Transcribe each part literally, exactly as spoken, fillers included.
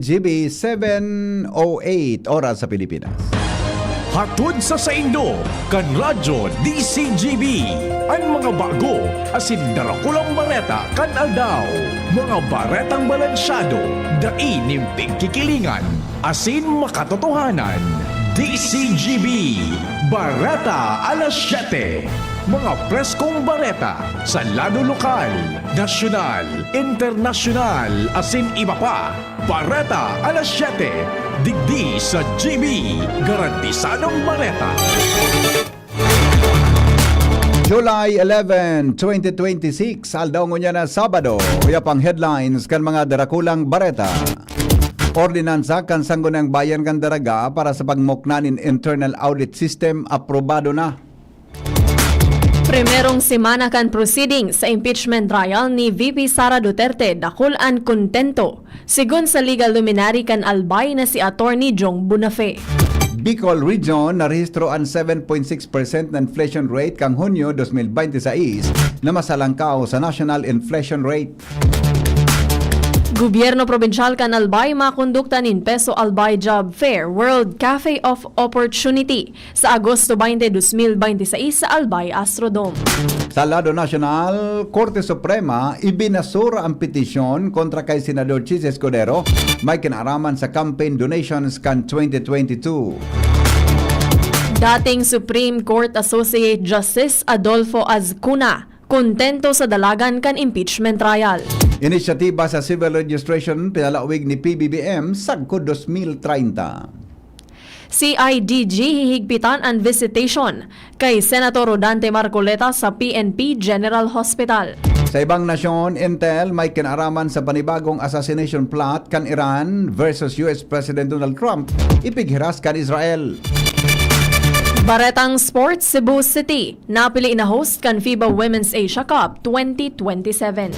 G B, seven oh eight oras sa Pilipinas. Hatod sa saindo, kan Radyo D C G B, an mga bago asin darakulang bareta kan aldaw. Mga baretang balansyado, dai nin pigkikilingan, asin makatotohanan. D C G B, Bareta alas siyete. Mga preskong bareta sa lado lokal, nasyonal, internasyonal, asin iba pa. Bareta alas siyete, digdi sa G B, garantisadong bareta. July eleven, twenty twenty-six, aldaw ngunyan na Sabado. Uya pang headlines kan mga darakulang bareta. Ordinansa kan Sangguniang Bayan kan Daraga para sa pagmukna nin internal audit system aprobado na. Primerong semana kan proceedings sa impeachment trial ni V P Sara Duterte, dakul an kontento, sigon sa legal luminary kan Albay na si Attorney Jong Bunafe. Bicol Region, narehistro an seven point six percent na inflation rate kan Hunyo dos mil bente seis, na masalangkaw sa national inflation rate. Gobyerno Probinsyal kan Albay makondukta nin Peso Albay Job Fair, World Cafe of Opportunity, sa Agosto veinte, dos mil bente seis sa Albay Astrodome. Sa lado nasyonal, Korte Suprema ibinasura an petisyon kontra kay Senador Chiz Escudero, may kinaraman sa campaign donations kan twenty twenty-two. Dating Supreme Court Associate Justice Adolfo Azcuna, kontento sa dalagan kan impeachment trial. Inisyatiba sa civil registration pinalawig ni P B B M sagkod dos mil treinta. C I D G hihigpitan an visitation kay Senator Rodante Marcoleta sa P N P General Hospital. Sa ibang nasyon, Intel may kinaraman sa panibagong assassination plot kan Iran versus U S President Donald Trump, ipighiras kan Israel. Baretang Sports, Cebu City napili na host kan FIBA Women's Asia Cup twenty twenty-seven.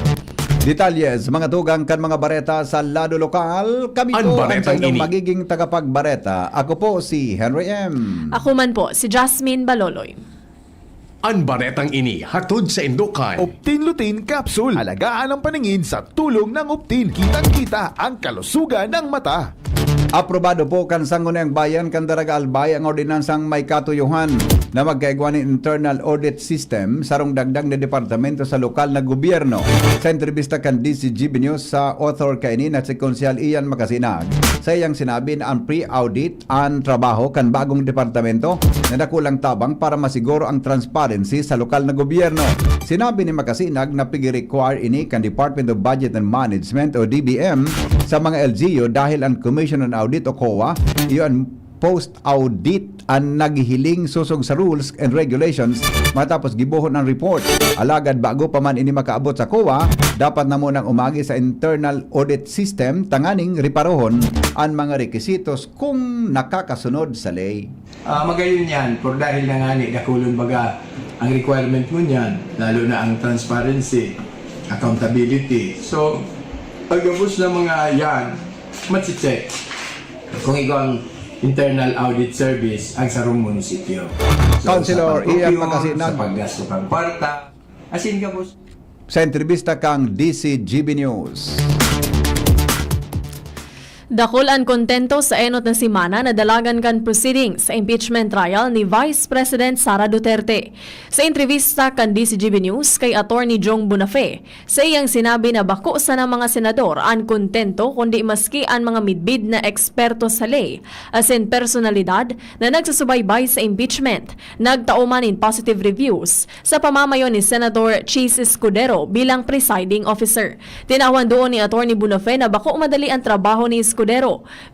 Detalye sa mga tugang kan mga bareta sa lado lokal. Kami An po ang baretang saindong ini. magiging tagapagbareta. Ako po si Henry M. Ako man po, si Jasmine Baloloy. An baretang ini hatod sa Indokan. Optin Lutein Capsule. Alagaan ang paningin sa tulong ng Optin. Kitang-kita ang kalusugan ng mata. Aprobado po kan Sangguniang Bayan kan Daraga Albay ang ordinansang may katuyohan na magkaigwa nin internal audit system, sarong dagdag na departamento sa lokal na gobyerno. Sa entrevista kan D C G B News sa author kaini na si Konsehal Ian Macasinag, sa iyang sinabi na ang pre-audit an trabaho kan bagong departamento na dakulang tabang para masiguro ang transparency sa lokal na gobyerno. Sinabi ni Macasinag na pigi-require ini kan Department of Budget and Management o D B M sa mga L G U dahil ang Commission on Audit o COA, iyo an post-audit an naghihiling sosog sa rules and regulations matapos gibohon ang report. Alagad bago pa man ini makaabot sa COA, dapat na munang umagi sa internal audit system tanganing reparohon an mga rekisitos kung nakakasunod sa ley. Ah, magayon yan, por dahil na nga ni, dakulon baga ang requirement mo niyan, lalo na ang transparency, accountability. So, pagkabos ng mga yan, matsi-check kung ikaw ang internal audit service ang sarong munisipyo. So, Councilor sa pagkupyo, Ian Macasinag. Sa paggasto ng kwarta, asin gabos. Sa entrevista kang D C G B News. Dakul an kontento sa enot na semana na dalagan kan proceedings sa impeachment trial ni Vice President Sara Duterte. Sa entrevista kan D C G B News kay Attorney Jong Bunafe, sa iyang sinabi na bako sana mga senador an kontento kundi maski an mga midbid na eksperto sa ley, asin personalidad na nagsusubaybay sa impeachment, nagtao man nin positive reviews sa pamamayo ni Senator Chiz Escudero bilang presiding officer. Tinawan doon ni Attorney Bunafe na bako madali ang trabaho ni Escudero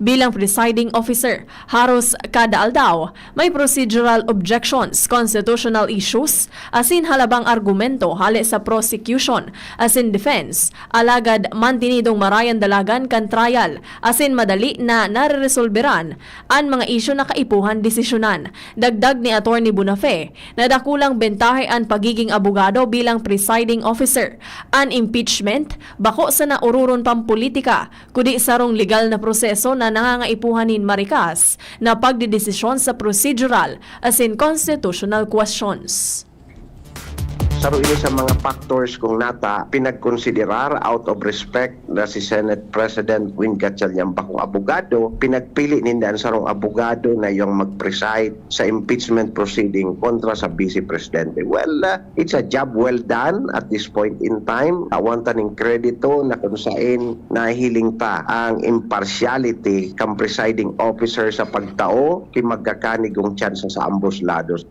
bilang presiding officer. Haros kada aldaw, may procedural objections, constitutional issues, asin halabang argumento hale sa prosecution asin defense. Alagad mantinidong marayan dalagan kan trial asin madali na nareresolberan an mga isyu na kaipuhan desisyonan. Dagdag ni Attorney Bunafe na dakulang bentahe an pagiging abogado bilang presiding officer. An impeachment, bako sana ororon pang politika, kundi sarong legal na proseso na nangangaipuhan nin marikas na pagdedesisyon sa procedural asin constitutional questions. Saro ini sa mga factors kung nata pinagkonsiderar out of respect na si Senate President Win Gatchalian bakong abogado, pinagpili ninda an sarong abogado na iyang mag-preside sa impeachment proceeding kontra sa Vice Presidente. Well, uh, it's a job well done at this point in time. Awan ta ning kredito na kung sain nahiling ta ang impartiality kan presiding officer sa pagtao ki magkakanigong tsansa sa ambos lados.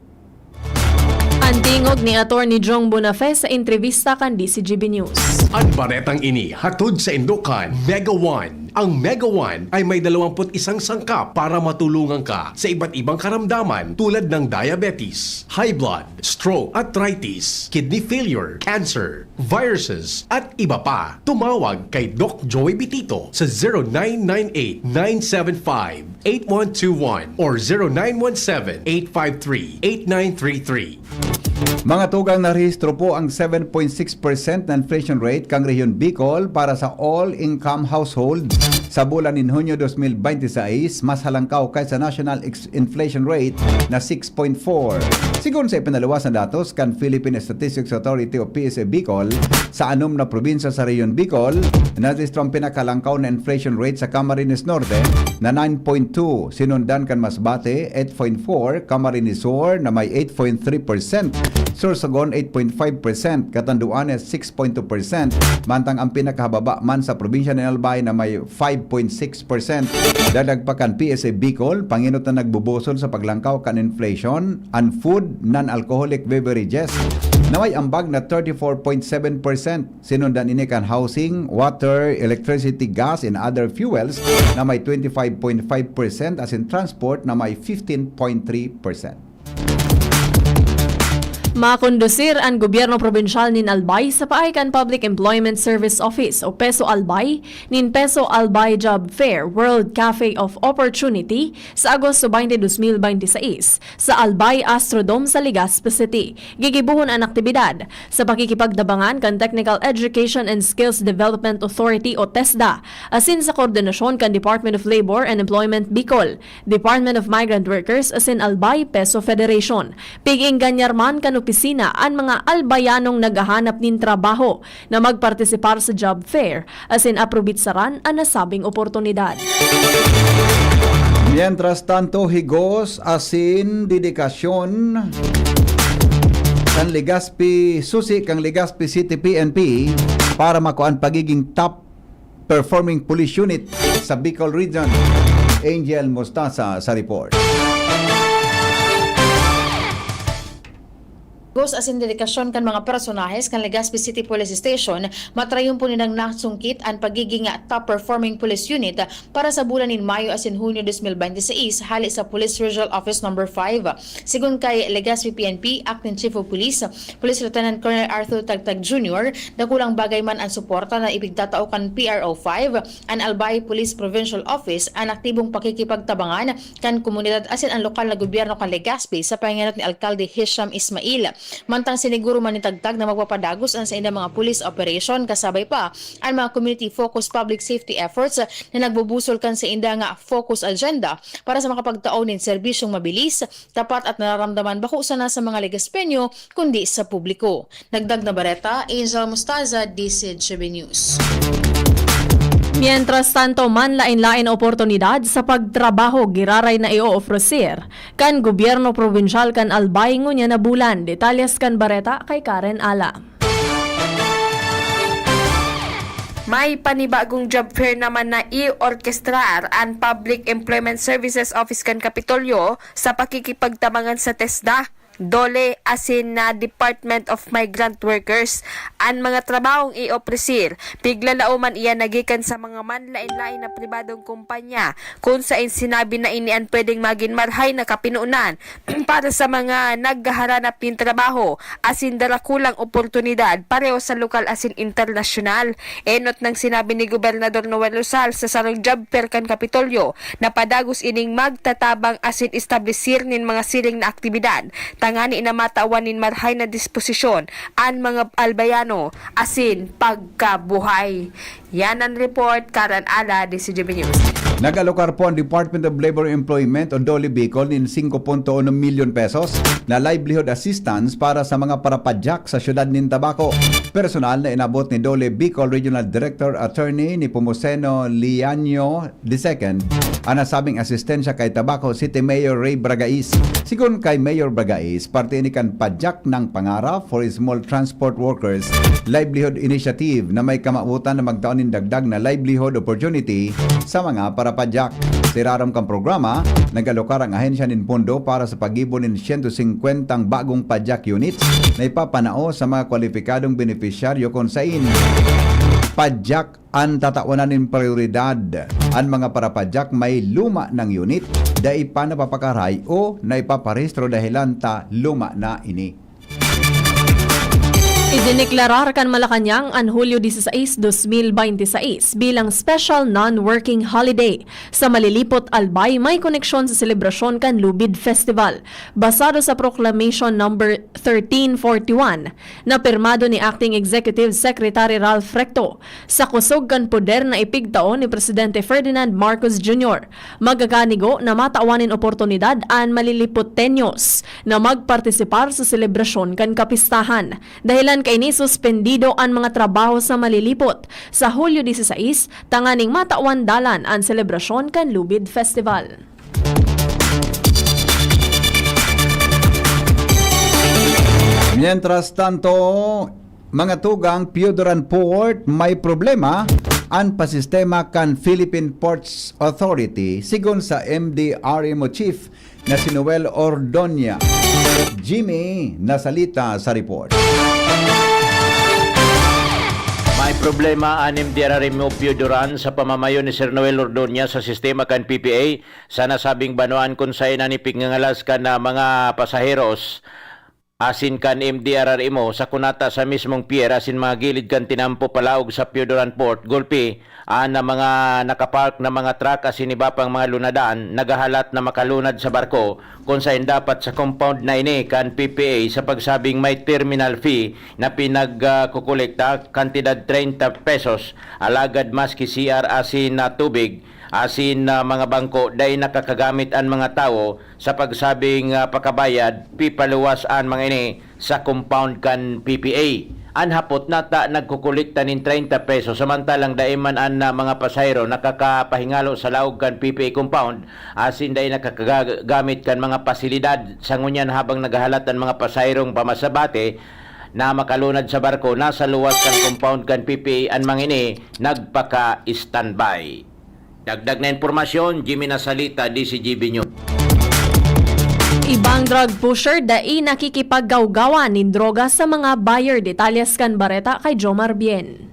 An tingog ni Attorney Jong Bonafe sa entrebista kan D C G B News. An baretang ini hatod sa indokan Mega One. Ang Mega One ay may dalawampu't isang sangkap para matulungan ka sa iba't ibang karamdaman tulad ng diabetes, high blood, stroke, arthritis, kidney failure, cancer, viruses, at iba pa. Tumawag kay Doc Joey Bitito sa zero nine nine eight nine seven five eight one two one or zero nine one seven eight five three eight nine three three. Mga tugang, narehistro po ang seven point six percent na inflation rate kan Rehiyon Bicol para sa all-income household sa bulan nin Hunyo dos mil bente seis, mas halangkaw kaysa national ex- inflation rate na six point four. Sigon sa ipinaluwas na datos kan Philippine Statistics Authority o P S A Bicol, sa anom na probinsya sa Rehiyon Bicol, narehistro ang pinakahalangkaw na inflation rate sa Camarines Norte na nine point two, sinundan kan Masbate, eight point four, Camarines Sur na may eight point three percent, Sorsogon eight point five percent, Catanduanes six point two percent, mantang ang pinakahababa man sa probinsya nin Albay na may five point six percent. Dagdag pa kan P S A Bicol, pangenot na nagbubusol sa paglangkaw kan inflation, an food, non-alcoholic beverages, na may ambag na thirty-four point seven percent. Sinundan ini kan housing, water, electricity, gas, and other fuels na may twenty-five point five percent, asin transport na may fifteen point three percent. Makondusir an gobyerno probinsyal nin Albay sa paagi kan Public Employment Service Office o PESO Albay nin PESO Albay Job Fair World Cafe of Opportunity sa Agosto twenty, dos mil bente seis sa Albay Astrodome sa Legazpi City. Gigibohon an aktibidad sa pakikipagtabangan kan Technical Education and Skills Development Authority o TESDA asin sa koordinasyon kan Department of Labor and Employment Bicol, Department of Migrant Workers asin Albay PESO Federation. Pig-engganyar man kan opisina an mga Albayanong naghahanap nin trabaho na magpartisipar sa job fair asin aprobitsaran an nasabing oportunidad. Mientras tanto, higos asin dedikasyon kan Legazpi, susi kan Legazpi City P N P para makuan pagiging top performing police unit sa Bicol Region. Angel Mostaza sa report. Higos asin dedikasyon kan mga personahes kan Legazpi City Police Station, matrayon po nilang nasungkit an pagiging top performing police unit para sa bulan nin Mayo asin Hunyo dos mil bente seis hale sa Police Regional Office Number five. Sigon kay Legazpi P N P Acting Chief of Police, Police Lieutenant Colonel Arthur Tagtag Junior, dakulang bagay man an suporta na ipigtatao kan P R O five, an Albay Police Provincial Office, an aktibong pakikipagtabangan kan komunidad asin an lokal na gobyerno kan Legazpi sa pangenot ni Alkalde Hisham Ismail. Mantang siniguro man ni Tagtag na magpapadagos an saindang mga police operation kasabay pa an mga community-focused public safety efforts na nagbubusol kan sainda nga focus agenda para sa makapagtao nin serbisyong mabilis, tapat at nararamdaman bako sana sa mga Legazpeño kundi sa publiko. Dagdag na bareta, Angel Mostaza, D C G B News. Mientras tanto, manlain-lain na oportunidad sa pagtrabaho giraray na i-oofreser kan gobyerno probinsyal kan Albay ngunyan na bulan. Detalyes kan bareta kay Karen Ala. May panibagong job fair naman na i-orkestrar an Public Employment Services Office kan Kapitolyo sa pakikipagtabangan sa TESDA, DOLE asin na Department of Migrant Workers. An mga trabahong i-opresir, piglalao man iyan na gikan sa mga manlain-lain na pribadong kumpanya, kun saen sinabi na ini an pwedeng magin marhay na kapinunan para sa mga naghaharanap nin trabaho asin darakulang oportunidad pareho sa lokal asin internasyonal. Enot nang sinabi ni Gobernador Noel Rosal sa sarong job fair kan Kapitolyo na padagos ining magtatabang asin establesir nin mga siring na aktibidad tangani na matawan nin marhay na disposisyon an mga Albayano asin pagkabuhay. Yan ang report, Karan Ala, D C G B News. Nag-alokar po ang Department of Labor and Employment o DOLE Bicol nin singko punto uno milyon pesos na livelihood assistance para sa mga parapadyak sa siyudad nin Tabaco. Personal na inabot ni DOLE Bicol Regional Director Attorney Nepomuceno Liaño the second an nasabing asistensya kay Tabaco City Mayor Ray Bragais. Sigon kay Mayor Bragais, parte ini kan Padyak ng Pangarap for Small Transport Workers Livelihood Initiative na may kamawotan na magtao nin dagdag na livelihood opportunity sa mga parapadyak. Sa irarom kan programa, nag-alokar ang ahensya nin pondo para sa paggibo nin siyento singkwentang bagong padyak units na ipapanao sa mga kwalipikadong benepisyaryo kun sain padyak an tatawanan nin prioridad. An mga parapadyak may luma nang unit, dai pa napapakaray o naipaparehistro dahelan ta luma na ini. Idiniklarar kan Malacañang an Hulyo dieciséis, dos mil bente seis bilang Special Non-Working Holiday sa Malilipot, Albay, may koneksyon sa selebrasyon kan Lubid Festival. Basado sa Proclamation Number thirteen forty-one, na pirmado ni Acting Executive Secretary Ralph Recto, sa kusog kan poder na ipigtao ni Presidente Ferdinand Marcos Junior, magakanigo na matawan nin oportunidad an Malilipoteños na magpartisipar sa selebrasyon kan kapistahan. Dahelan kaini, suspendido an mga trabaho sa Malilipot sa Hulyo dieciséis, tanganing matawan dalan an selebrasyon kan Lubid Festival. Mientras tanto, mga tugang, Pioduran Port may problema an pasistema kan Philippine Ports Authority, sigon sa M D R M O Chief na si Noel Ordoña. Jimmy Nasalita sa report. May problema an M D R R M O Pioduran sa pamamayo ni Sir Noel Ordoña sa sistema kan P P A sa nasabing banwaan, kun saen an ipigngangalasan kan, ah, mga pasaheros asin kan M D R R M O sa kunata sa mismong pier asin mga gilid kan tinampo palaog sa Pioduran Port, gulpi an mga nakapark na mga truck asin iba pang mga lunadan naghahalat na makalunad sa barko, kun saen dapat sa compound na ini kan P P A sa pagsabing may terminal fee na pinagkukolekta, kantidad treinta pesos, alagad maski C R asin na tubig asin na mga bangko, dai nakakagamit an mga tawo sa pagsabing, ah, pakabayad, pipaluwas an mga ini sa compound kan P P A. An hapot nata nagkukolekta nin treinta pesos, samantalang dai man an, ah, mga pasahero nakakapahingalo sa laog kan P P A compound asin dai nakakagamit kan mga pasilidad. Sa ngunyan, habang naghahalat an mga pasaherong pamasabate na makalunad sa barko, nasa luwas kan compound kan P P A an mga ini nagpaka-standby. Dagdag na impormasyon, Jimmy Nasalita, D C G B News. Ibang drug pusher dai nakikipaggawgawan nin droga sa mga buyer. Detalyes kan bareta kay Jomar Bien.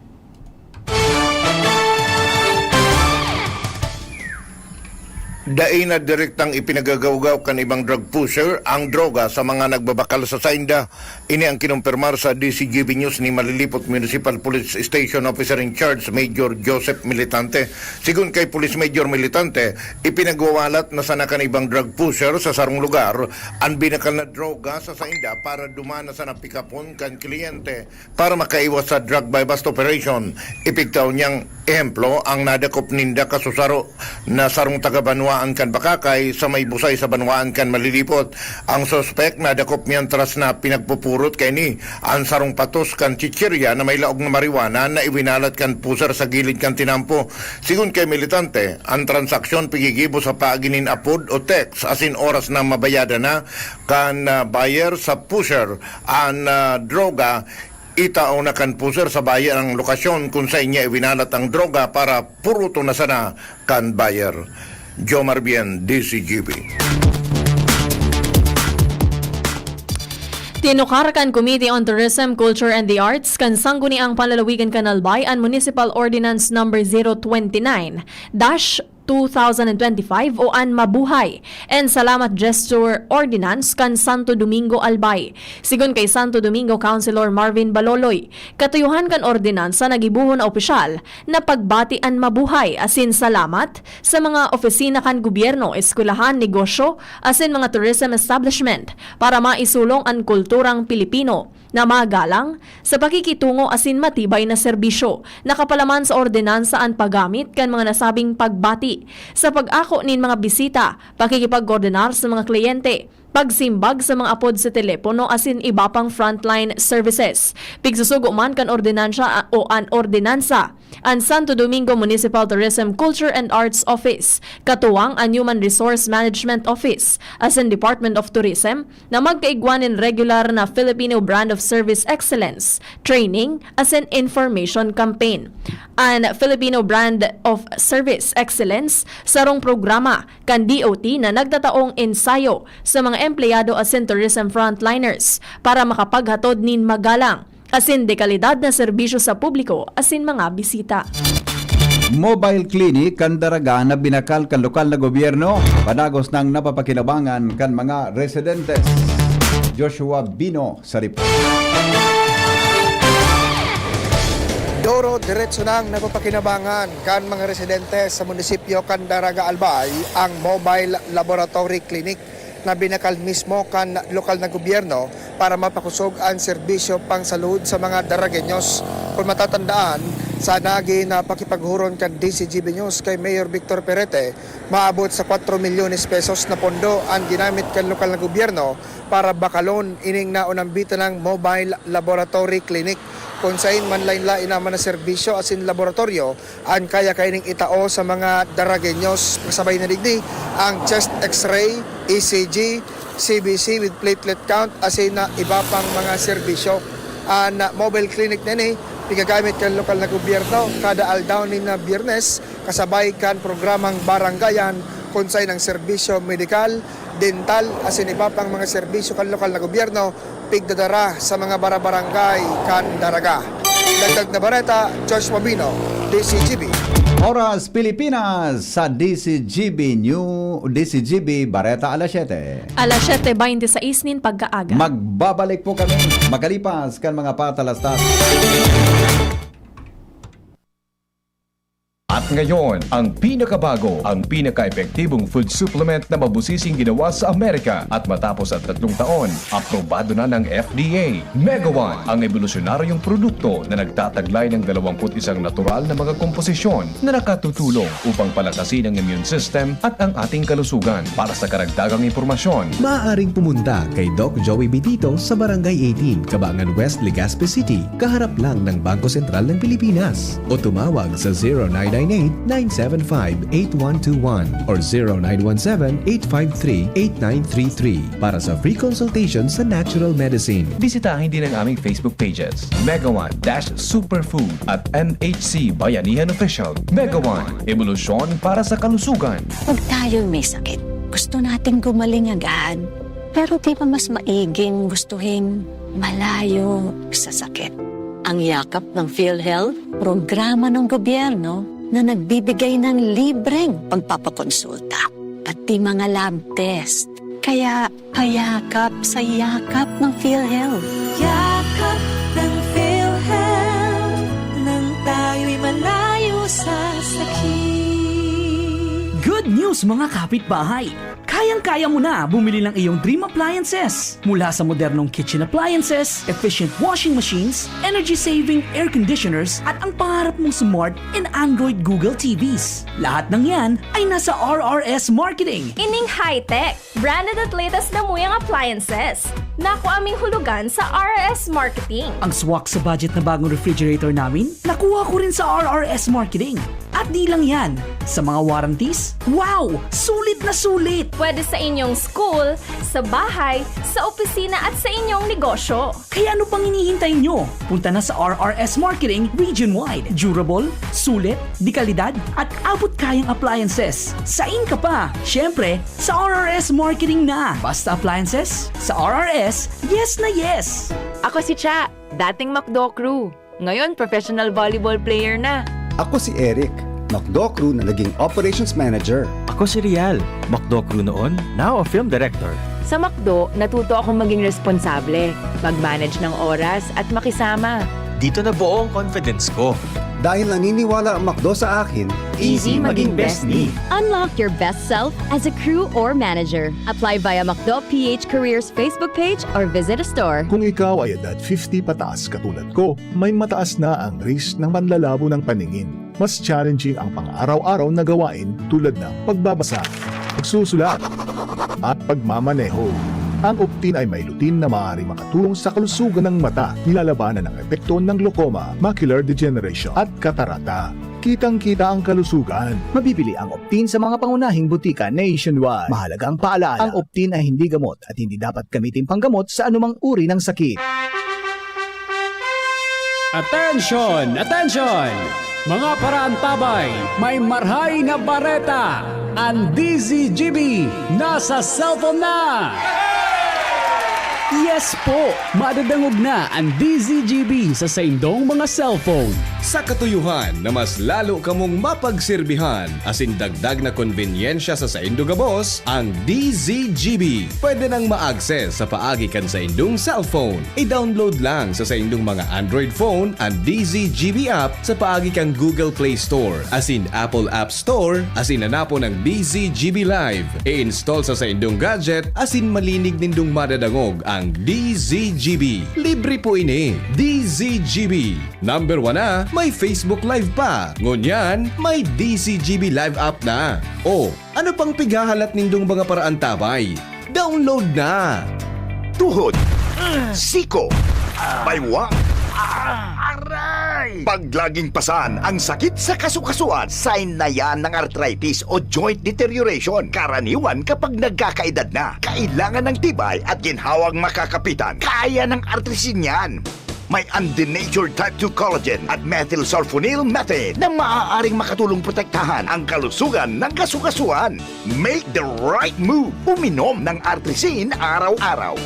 Dai na direktang ipinagagawgaw kan ibang drug pusher ang droga sa mga nagbabakal sa sainda. Ini ang kinumpirmar sa D C G B News ni Malilipot Municipal Police Station Officer in Charge Major Joseph Militante. Sigon kay Police Major Militante, ipinagwawalat na sana kan ibang drug pusher sa sarong lugar an binakal na droga sa sainda para duman na sana pikapon kan kliyente para makaiwas sa drug buy-bust operation. Ipigtao niyang ehemplo ang nadakop ninda kasusaro na sarong taga-banwaan kan Bacacay sa may busay sa banwaan kan Malilipot. Ang suspek nadakop miyantras na pinagpupurot kaini an sarong patos kan chichirya na may laog na marijuana na iwinalat kan pusher sa gilid kan tinampo. Sigon kay Militante, an transaksyon pigigibo sa paagi nin apod o text asin oras na mabayadan na kan, ah, buyer sa pusher an, ah, droga, itao na kan pusher sa buyer ang lokasyon kun saen niya iwinalat ang droga para puruton na sana kan buyer. Jomar Bien, D C G B. Tinukar kan Committee on Tourism, Culture and the Arts kan Sangguniang Panlalawigan kan Albay an Municipal Ordinance Number zero twenty-nine dash two thousand and twenty-five o an Mabuhay and Salamat Gesture Ordinance kan Santo Domingo, Albay. Sigon kay Santo Domingo Councilor Marvin Baloloy, katuyuhan kan ordinansa na gibohon na opisyal na pagbati an mabuhay asin salamat sa mga opisina kan gobyerno, eskwelahan, negosyo, asin mga tourism establishment para maisulong an kulturang Pilipino. na magalang, sa pakikitungo asin matibay na serbisyo. Nakapalaman sa ordinansa an paggamit kan mga nasabing pagbati sa pag-ako nin mga bisita, pakikipagkoordinar sa mga kliyente, pagsimbag sa mga apod sa telepono asin iba pang frontline services. Pigsusugo man kan ordinansya o an ordinansa, an Santo Domingo Municipal Tourism, Culture and Arts Office, katuwang an Human Resource Management Office, asin Department of Tourism, na magkaigwa nin regular na Filipino Brand of Service Excellence training asin information campaign. An Filipino Brand of Service Excellence, sarong programa kan D O T na nagtataong ensayo sa mga empleyado asin tourism frontliners para makapaghatod nin magalang asin dekalidad na serbisyo sa publiko asin mga bisita. Mobile clinic kan Daraga na binakal kan lokal na gobyerno, padagos nang napapakinabangan kan mga residentes. Joshua Bino sa report. Doro, diretso nang napapakinabangan kan mga residente sa munisipyo kan Daraga, Albay ang mobile laboratory clinic na binakal mismo kan lokal na gobyerno para mapakosog an serbisyo pangsalud sa mga Daragueños. Kun matatandaan, sa nagin na pakipaghuron kan D C G B News kay Mayor Victor Perete, maabot sa kwatro milyones pesos na pondo an ginamit kan lokal na gobyerno para bakalon ining naunambitan nang mobile laboratory clinic, kun sain manlaen-laen naman na serbisyo asin laboratoryo an kaya kaining itao sa mga Daragueños. Kasabay na digdi ang chest X-ray, E C G, C B C with platelet count, asin na iba pang mga serbisyo. An mobile clinic na ini, pigagamit kan lokal na gobyerno kada aldaw nin Biyernes, kasabay kan programang Barangayan, kun sain ang serbisyo medikal, dental, asin iba pang mga serbisyo kan lokal na gobyerno pigdadara sa mga barabarangay kan Daraga. Dagdag na bareta, Joshua Bino, D C G B. Oras Pilipinas sa D C G B New, D C G B Bareta alas siyete. Alas siyete bente sais nin pagkaaga. Magbabalik po kami makalipas kan mga patalastas. At ngayon, ang pinakabago, ang pinaka-epektibong food supplement na mabusising ginawa sa Amerika at matapos ang tatlong taon, aprobado na ng F D A. Mega One, ang ebolusyonaryong produkto na nagtataglay ng dalawampu't isang natural na mga komposisyon na nakatutulong upang palakasin ang immune system at ang ating kalusugan. Para sa karagdagang impormasyon, maaaring pumunta kay Doc Joey Bitito sa Barangay eighteen, Cabangan West, Legazpi City, kaharap lang ng Bangko Sentral ng Pilipinas. O tumawag sa zero nine nine eight, nine seven five, eight one two one or zero nine one seven, eight five three, eight nine three three para sa free consultation sa natural medicine. Bisitahin din ang aming Facebook pages, Mega One dash Superfood at M H C Bayanihan Official. Mega One, ebolusyon para sa kalusugan. Pag tayo'y may sakit, gusto nating gumaling agad. Pero di ba mas maiging gustuhin malayo sa sakit? Ang Yakap ng PhilHealth, programa ng gobyerno na nagbibigay ng libreng pagpapakonsulta, pati mga lab test. Kaya payakap sa Yakap ng PhilHealth. Yakap ng PhilHealth, nang tayo'y malayo sa sakit. Good news, mga kapitbahay! Kayang-kaya mo na bumili ng iyong dream appliances. Mula sa modernong kitchen appliances, efficient washing machines, energy-saving air conditioners, at ang pangarap mong smart and Android Google T Vs. Lahat ng yan ay nasa R R S Marketing. Ining high-tech, branded at latest na muyang appliances. Nakuha ming hulugan sa R R S Marketing. Ang swak sa budget na bagong refrigerator namin, nakuha ko rin sa R R S Marketing. At di lang yan, sa mga warranties, wow! Sulit na sulit! Pwede sa inyong school, sa bahay, sa opisina at sa inyong negosyo. Kaya ano pang hinihintay nyo? Punta na sa R R S Marketing region-wide. Durable, sulit, dekalidad, at abot-kayang appliances. Sain ka pa? Siyempre, sa R R S Marketing na. Basta appliances, sa R R S, yes na yes! Ako si Cha, dating McDo crew. Ngayon, professional volleyball player na. Ako si Eric, McDo crew na naging operations manager. Ako si Rial, McDo crew noon, now a film director. Sa McDo, natuto akong maging responsable, mag-manage ng oras at makisama. Dito nabuo ang confidence ko. Dahil naniniwala ang McDo sa akin, Easy maging best me. Unlock your best self as a crew or manager. Apply via McDo P H Careers Facebook page or visit a store. Kung ikaw ay edad fifty pataas katulad ko, may mataas na ang risk ng panlalabo ng paningin. Mas challenging ang pang-araw-araw na gawain tulad ng pagbabasa, pagsusulat, at pagmamaneho. Ang Optin ay may lutein na maaaring makatulong sa kalusugan ng mata, nilalabanan ang epekto ng glaucoma, macular degeneration, at katarata. Kitang-kita ang kalusugan. Mabibili ang Optin sa mga pangunahing butika nationwide. Mahalagang paalala, ang Optin ay hindi gamot at hindi dapat gamitin panggamot sa anumang uri ng sakit. Attention! Attention! Mga paraantabay, may marhay na bareta! Ang D Z G B nasa cellphone na! Yes po! Madadangog na ang D Z G B sa saindong mga cellphone. Sa katuyohan na mas lalo kamong mapagserbihan asin dagdag na konbenyensya sa saindo gabos, ang D Z G B pwede nang ma-access sa paagi kan saindong cellphone. I-download lang sa saindong mga Android phone an D Z G B app sa paagi kan Google Play Store asin Apple App Store asin hanapon ang D Z G B Live. I-install sa saindong gadget asin malinig nindong madadangog ang D Z G B. Libre po ini. D Z G B. Number one na, may Facebook Live pa. Ngunyan, may D Z G B Live app na. O, ano pang pighahalat nindong mga paraantabay? Download na! Tuhod, siko, baywang, aray! Pag laging pasan ang sakit sa kasukasuan, sign na yan ng arthritis o joint deterioration. Karaniwan kapag nagkakaedad na, kailangan ng tibay at ginhawang makakapitan. Kaya ng Artrisin yan. May undenatured type two collagen at methylsulfonyl methane na maaaring makatulong protektahan ang kalusugan ng kasukasuan. Make the right move. Uminom ng Artrisin araw-araw.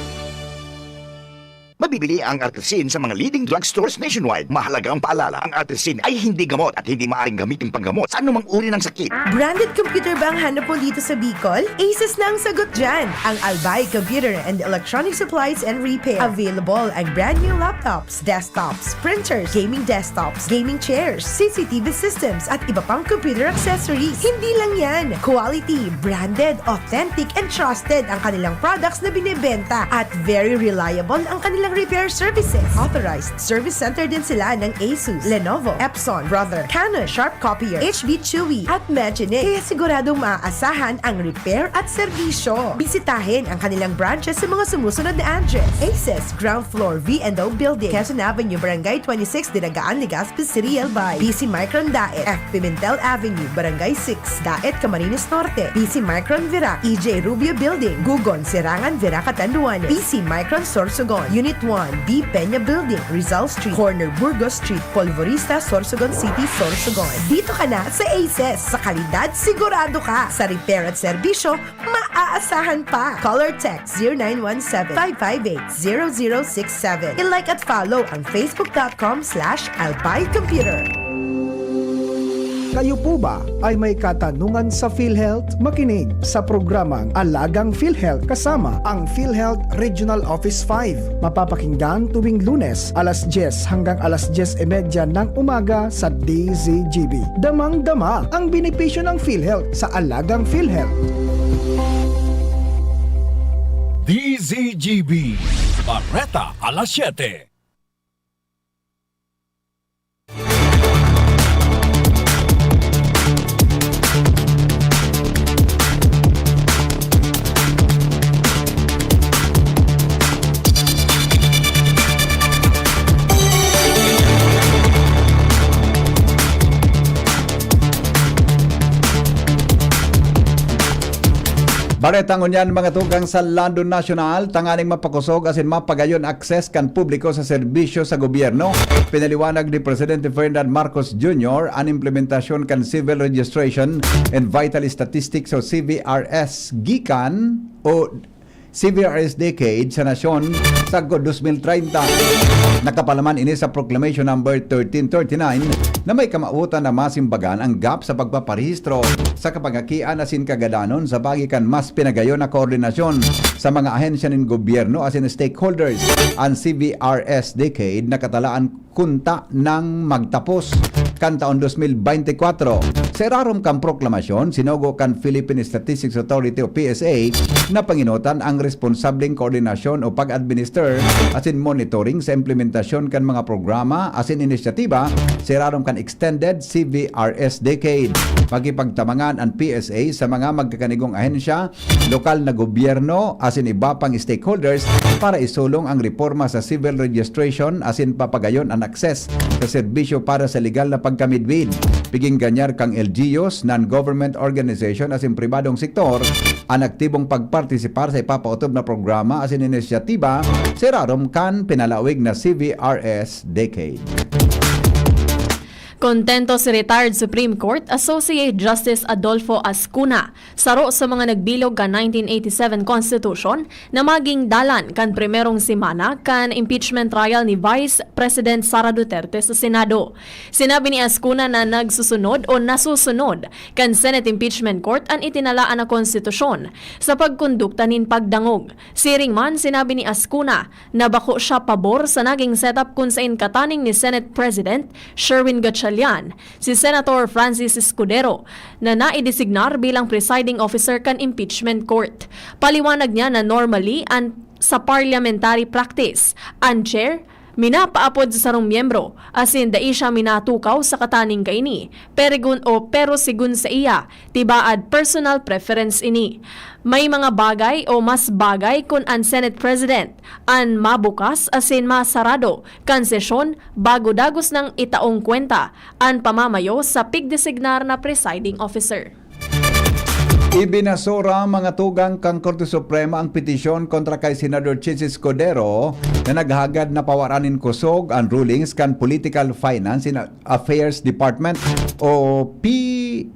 Mabibili ang Artrisin sa mga leading drugstores nationwide. Mahalagang paalala, ang Artrisin ay hindi gamot at hindi maaaring gamitin panggamot sa anumang uri ng sakit. Branded computer ba ang hanap mo dito sa Bicol? Asus na ang sagot dyan! Ang Albay Computer and Electronic Supplies and Repair. Available ang brand new laptops, desktops, printers, gaming desktops, gaming chairs, C C T V systems, at iba pang computer accessories. Hindi lang yan! Quality, branded, authentic, and trusted ang kanilang products na binebenta at very reliable ang kanilang repair services. Authorized service center din sila ng Asus, Lenovo, Epson, Brother, Canon, Sharp Copier, H B Chewy, at Magine. Kaya siguradong maaasahan ang repair at serbisyo. Bisitahin ang kanilang branches sa mga sumusunod na address: Aces, ground floor, V and O Building, Quezon Avenue, Barangay twenty-six, Dinagaan, Legazpi City, Albay. P C Micron Daet, F Pimentel Avenue, Barangay six, Daet, Camarines Norte. P C Micron Virac, E J Rubio Building, Gugon, Serangan, Virac, Catanduanes. P C Micron Sorsogon, Unit one, B Peña Building, Rizal Street, corner Burgos Street, Polvorista, Sorsogon City, Sorsogon. Dito ka na sa Aces. Sa kalidad, sigurado ka. Sa repair at serbisyo, maaasahan pa. Call or text zero nine one seven, five five eight, zero zero six seven. I-like at follow ang facebook dot com slash albay computer. Kayo po ba ay may katanungan sa PhilHealth? Makinig sa programang Alagang PhilHealth kasama ang PhilHealth Regional Office five. Mapapakinggan tuwing Lunes, alas dyes hanggang alas dyes y media ng umaga sa D Z G B. Damang-dama ang benepisyo ng PhilHealth sa Alagang PhilHealth. D Z G B, Bareta alas siyete. Bareta ngunyan, mga tugang, sa lado nasyonal, tanganing mapakosog asin mapagayon akses kan publiko sa serbisyo sa gobyerno. Pinaliwanag ni Presidente Ferdinand Marcos Junior an implementasyon kan Civil Registration and Vital Statistics o C V R S gikan o C V R S decade sa nasyon sagkod dos mil treinta. Nakapalaman ini sa Proclamation Number thirteen thirty-nine na may kamawotan na masimbagan ang gap sa pagpaparehistro sa kapangakian asin kagadanon sa pagi kan mas pinagayon na koordinasyon sa mga ahensya nin gobyerno asin stakeholders. An C V R S decade nakatalaan kunta nang magtapos kan taon dos mil bente kwatro. Sa irarom kan proklamasyon, sinugo kan Philippine Statistics Authority o P S A na pangenotan ang responsableng koordinasyon o pag-administer asin monitoring sa implementasyon kan mga programa asin inisyatiba sa irarom kan Extended C V R S Decade. Makipagtabangan an P S A sa mga magkakanigong ahensya, lokal na gobyerno asin iba pang stakeholders para isulong ang reporma sa civil registration asin papagayon an access sa serbisyo para sa legal na pagkamidbid. Piging ganyar kan L G Us, non-government organization asin pribadong sektor an aktibong pagpartisipar sa ipapaotob na programa asin inisyatiba sa irarom kan pinalawig na C V R S Decade. Kontento si retired Supreme Court Associate Justice Adolfo Azcuna, saro sa mga nagbilog kan nineteen eighty-seven Constitution na maging dalan kan primerong semana kan impeachment trial ni Vice President Sara Duterte sa Senado. Sinabi ni Azcuna na nagsusunod o nasusunod kan Senate Impeachment Court an itinalaan na konstitusyon sa pagkondukta nin pagdangog. Siring man, sinabi ni Azcuna na bako siya pabor sa naging setup kun sain kataning ni Senate President Sherwin Gatchalian si Senator Francis Escudero na naidesignar bilang presiding officer kan impeachment court. Paliwanag niya na normally an sa parliamentary practice, an chair minapaapod sa sarong miyembro, asin dai siya minatukaw sa kataning kaini, peregon o pero segun sa iya, tibaad personal preference ini. May mga bagay o mas bagay kun an Senate President an mabukas asin masarado kan sesyon bago dagos nang itaong kwenta an pamamayo sa pigdesignar na presiding officer. Ibinasura mga tugang kan Korte Suprema ang petisyon kontra kay Senador Chiz Escudero na naghagad na pawaran nin kusog an rulings kan Political Finance and Affairs Department o P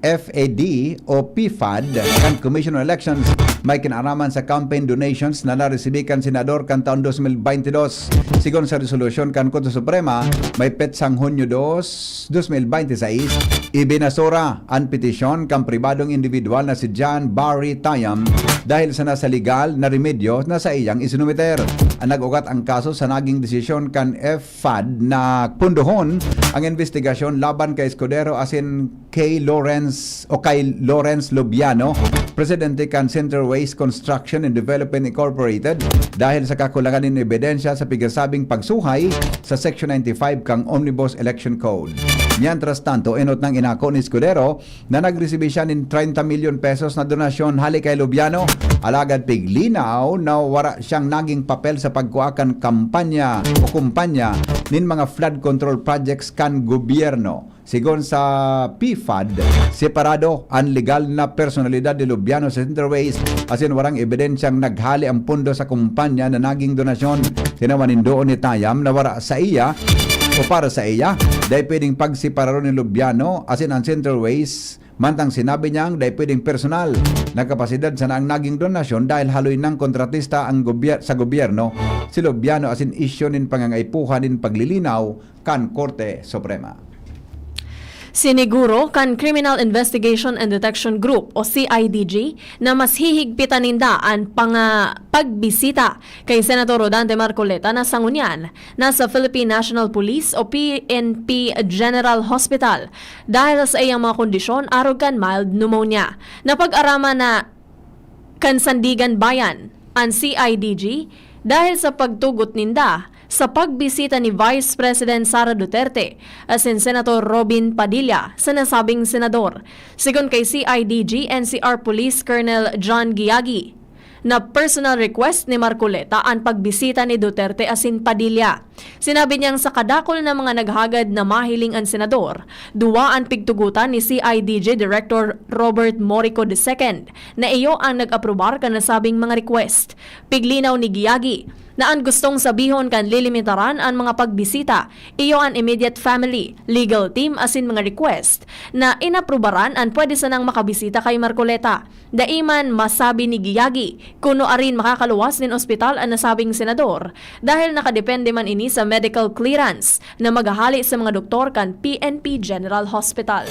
F A D o P fad kan Commission on Elections may kinaaraman sa campaign donations na naresibi kan senador kan taon dos mil baynte dos. Sigon sa resolusyon kan Korte Suprema, may petsang Hunyo dos, dos mil baynte sais, ibinasura an petisyon kan pribadong individual na si John Barry Tayam dahil sa nasa legal na remedyo na saiyang isinumiter. An nag-ugat ang kaso sa naging desisyon kan F fad na pundohon ang investigasyon laban kay Escudero asin kay Lawrence o kay Lawrence Lubiano, presidente kan Central Waste Construction and Development Incorporated, dahil sa kakulangan nin ebidensya sa pigasabing pagsuhay sa Section ninety-five kan Omnibus Election Code. Mientras tanto, enot nang inako ni Escudero na nagresibi siya nin treinta milyon pesos na donasyon hale kay Lubiano, alagad piglinaw na wara siyang naging papel sa pagkua kan kampanya o kumpanya nin mga flood control projects kan gobyerno. Sigon sa P fad, separado an legal na personalidad ni Lubiano sa Central Waste asin warang ebidensyang naghale ang pondo sa kumpanya na naging donasyon. Tinawan nin doon ni Tayam na wara sa iya o para sa iya, dai pwedeng pagsepararon ni Lubiano asin ang Central Waste, mantang sinabi niyang dai pwedeng personal na kapasidad sana ang naging donasyon dahil haloy nang kontratista ang gobyer-, sa gobyerno si Lubiano asin isyu nin pangangaipuhan nin paglilinaw kan Korte Suprema. Siniguro kan Criminal Investigation and Detection Group o C I D G na mas hihigpitan ninda an panga-, pagbisita kay Senator Rodante Marcoleta na sa ngunyan nasa Philippine National Police o P N P General Hospital dahil sa iyang mga kondisyon arog kan mild pneumonia. Napag-araman na kan Sandigan Bayan an C I D G dahil sa pagtugot ninda sa pagbisita ni Vice President Sara Duterte asin Senator Robin Padilla sa nasabing senador. Sigon kay C I D G N C R Police Colonel John Giagi, na personal request ni Marcoleta an pagbisita ni Duterte asin Padilla. Sinabi niyang sa kadakul na mga naghagad na mahiling an senador, duwa an pigtugotan ni C I D G Director Robert Morico the second na iyo ang nag-aprobar kan nasabing mga request. Piglinaw ni Giagi na an gustong sabihon kan lilimitaran an mga pagbisita, iyo an immediate family, legal team asin mga request na inaprubaran an pwede sanang makabisita kay Marcoleta. Dai man masabi ni Giagi kun nuarin makakaluwas nin ospital an nasabing senador, dahil nakadepende man ini sa medical clearance na maghahali sa mga doktor kan P N P General Hospital.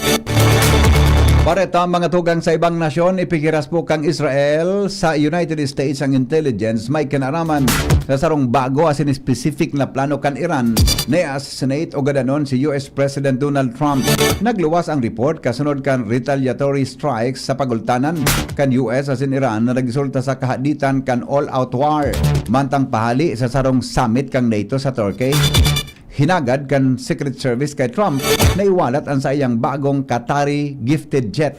Pareto ang mga tugang sa ibang nasyon, ipighiras po kan Israel sa United States ang intelligence may kinaraman sa sarong bago asin specific na plano kan Iran na i-assassinate o gadanon si U S President Donald Trump. Nagluwas ang report kasunod kan retaliatory strikes sa pagultanan kan U S asin Iran na nagresulta sa kahaditan kan all-out war, mantang pahali sa sarong summit kan NATO sa Turkey. Hinagad kan Secret Service kay Trump na iwalat an saiyang bagong Qatari gifted jet.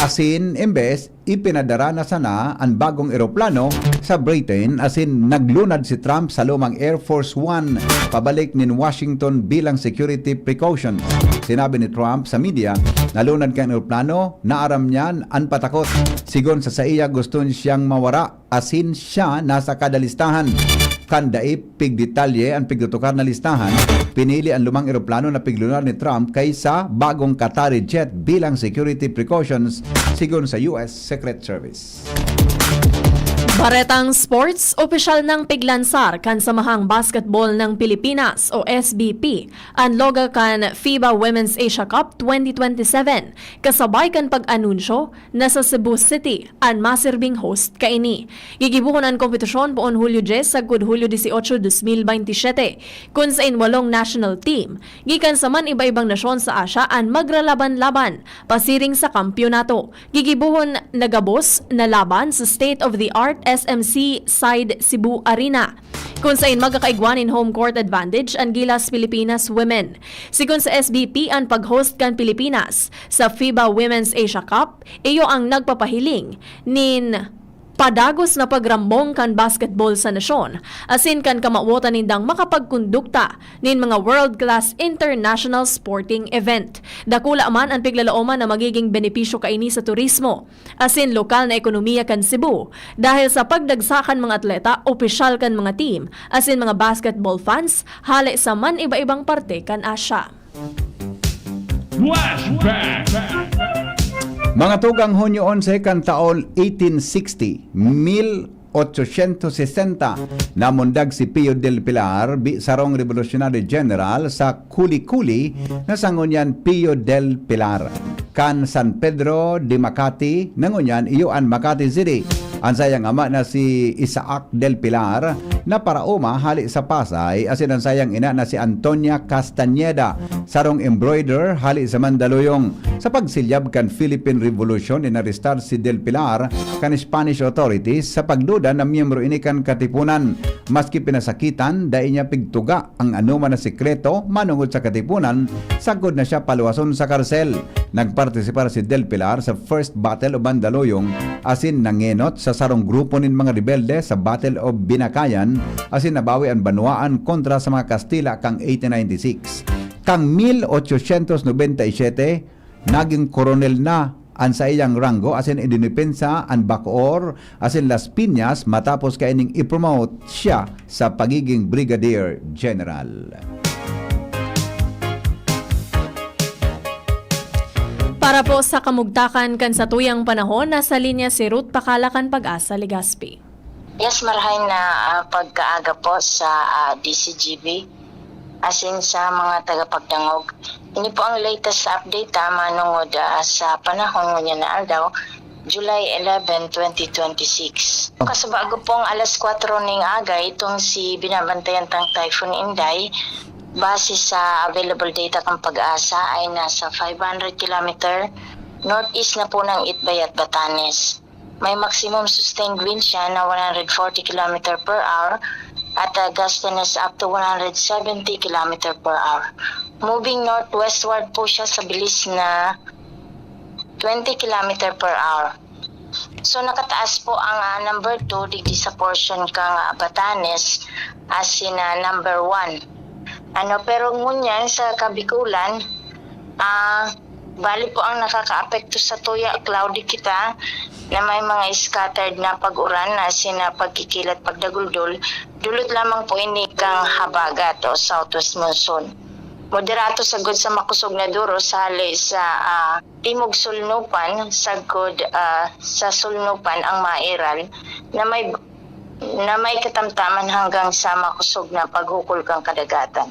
Asin, imbes, ipinadara na sana an bagong eroplano sa Britain, asin naglunad si Trump sa lumang Air Force One pabalik nin Washington bilang security precaution. Sinabi ni Trump sa media, "Nalunad kan eroplano, naaram niyan an patakot. Sigon sa saiya, gusto siyang mawara." Asin siya nasa kada listahan. Kan dai pigdetalye an pigtutukar na listahan, pinili an lumang eroplano na piglunad ni Trump kaysa bagong Qatari jet bilang security precautions, sigon sa U S Secret Service. Baretang sports, opisyal nang piglansar kan Samahang Basketball ng Pilipinas o S B P an logo kan FIBA Women's Asia Cup twenty twenty-seven, kasabay kan pag-anunsyo na sa Cebu City an masirbing host kaini. Gigibohon an kompetisyon poon Hulyo dyes sagkod Hulyo dieciocho, dos mil bentisiete, kun sain walong national team gikan sa man iba-ibang nasyon sa Asia an magralaban-laban pasiring sa kampyonato. Gigibohon na gabos na laban sa state-of-the-art S M C Side Cebu Arena, kun sain magkakaigwa nin home court advantage an Gilas Pilipinas Women. Sigon sa S B P, an pag-host kan Pilipinas sa FIBA Women's Asia Cup iyo ang nagpapahiling nin padagos na pagrambong kan basketball sa nasyon, asin kan kamawotan nindang makapagkondukta nin mga world-class international sporting event. Dakula man an piglalaoman na magiging benepisyo kaini sa turismo asin lokal na ekonomiya kan Cebu, dahil sa pagdagsa kan mga atleta, opisyal kan mga team, asin mga basketball fans hale sa man iba-ibang parte kan Asia. Flashback! Mga tugang, Hunyo onse kan taon eighteen sixty, mil ochocientos sesenta, namundag si Pio del Pilar, bi-, sarong revolutionary general sa Kuli-Kuli, na sa ngunyan Pio del Pilar, kan San Pedro de Makati, na ngunyan iyo an Makati City. An saiyang ama na si Isaac del Pilar, na paraoma hale sa Pasay, asin an saiyang ina na si Antonia Castañeda, sarong embroiderer hale sa Mandaluyong. Sa pagsilyab kan Philippine Revolution, inarestar si Del Pilar kan Spanish authorities sa pagduda na miyembro ini kan Katipunan. Maski pinasakitan, dai niya pigtuga ang anoman na sekreto manongod sa Katipunan, sagkod na siya paluwason sa karsel. Nagpartisipar si Del Pilar sa First Battle of Mandaluyong asin nangenot sa sarong grupo nin mga rebelde sa Battle of Binakayan asin nabawi an banwaan kontra sa mga Kastila kan eighteen ninety-six. Kan mil ochocientos nobenta y siete, nagin koronel na an saiyang ranggo asin idinipensa an Bacoor asin Las Piñas matapos kaining i-promote siya sa pagiging Brigadier General. Para po sa kamugtakan kan satuyang panahon, nasa linya si Ruth Pakala kan Pag-asa Legazpi. Yes, marahay na ah, pagkaaga po sa ah, D C G B. Asin sa mga tagapagdangog. Ini po ang latest update ah, manungod ah, sa panahon ngunyan na aldaw, July eleven, twenty twenty-six. Kasubago pong alas kwatro ning aga, itong si binabantayan tang Typhoon Inday, base sa available data kan Pag-asa, ay nasa five hundred kilometer northeast na po ng Itbay at Batanes. May maximum sustained wind siya na one hundred forty kilometer per hour at uh, gustiness up to one hundred seventy kilometer per hour. Moving northwestward po siya sa bilis na twenty kilometer per hour. So nakataas po ang ah, number two digdi sa portion kang ah, Batanes as in ah, number one. Ano, pero ngunyan sa Kabikulan, ah, bali po ang nakakaapekto sa tuya, cloudy kita na may mga scattered na pag-uran na sina pagkikilat pagdaguldol, dulot lamang po ini kang habagat o southwest monsoon. Moderato sagod sa makusog na duro sa hali sa ah, Timog Sulnupan, sagkod ah, sa Sulnupan ang mairal na may na may katamtaman hanggang sa makusog na paghukol kan kadagatan.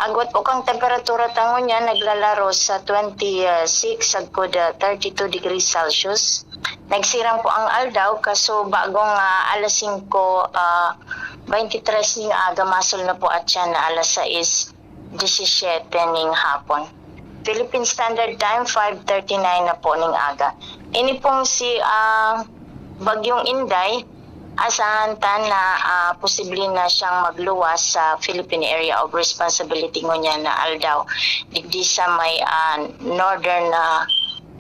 Agwat po kang temperatura ta ngunyan naglalaro sa twenty-six sagkod, ah, thirty-two degrees Celsius. Nagsirang po ang aldaw, kaso bagong, ah, alas singko, ah, twenty-three ning aga, masol na po at siya na alas sais disisyete ning hapon. Philippine Standard Time, five thirty-nine na po ning aga. Ini pong si, ah, Bagyong Inday, asahan ta na, ah, posible na siyang magluwas sa Philippine Area of Responsibility ngunyan na aldaw, digdi sa may, ah, northern na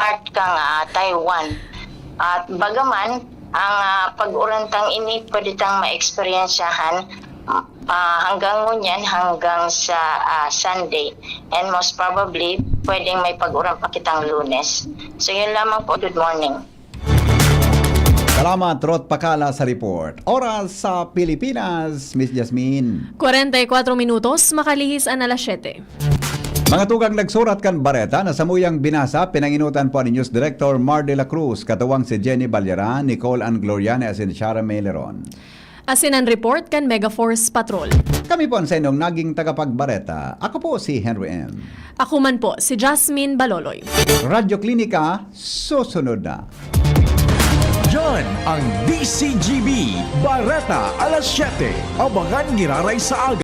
part kang, ah, Taiwan. At bagaman, ang, ah, pag-uran tang ini pwede tang maeksperyensyahan, ah, hanggang ngunyan, hanggang sa, ah, Sunday. And most probably, pwedeng may pag-uran pa kitang Lunes. So, yun lamang po. Good morning. Salamat, Rot Pakala, sa report. Oras sa Pilipinas, Miss Jasmine. Kwarenta y kwatro minutos, makalihis an alas siyete. Mga tugang nagsurat kan bareta na samuyang binasa, pinanginutan po ni News Director Mar de la Cruz, katuwang si Jenny Balyaran, Nicole Ann Gloriane, asin Shara Meleron. Asin an report kan Megaforce Patrol. Kami po ang sa inyong naging tagapagbareta. Ako po si Henry M. Ako man po si Jasmine Baloloy. Radyo Klinika, susunod na. Yan ang D C G B, Bareta alas siyete. Abangan giraray sa aga.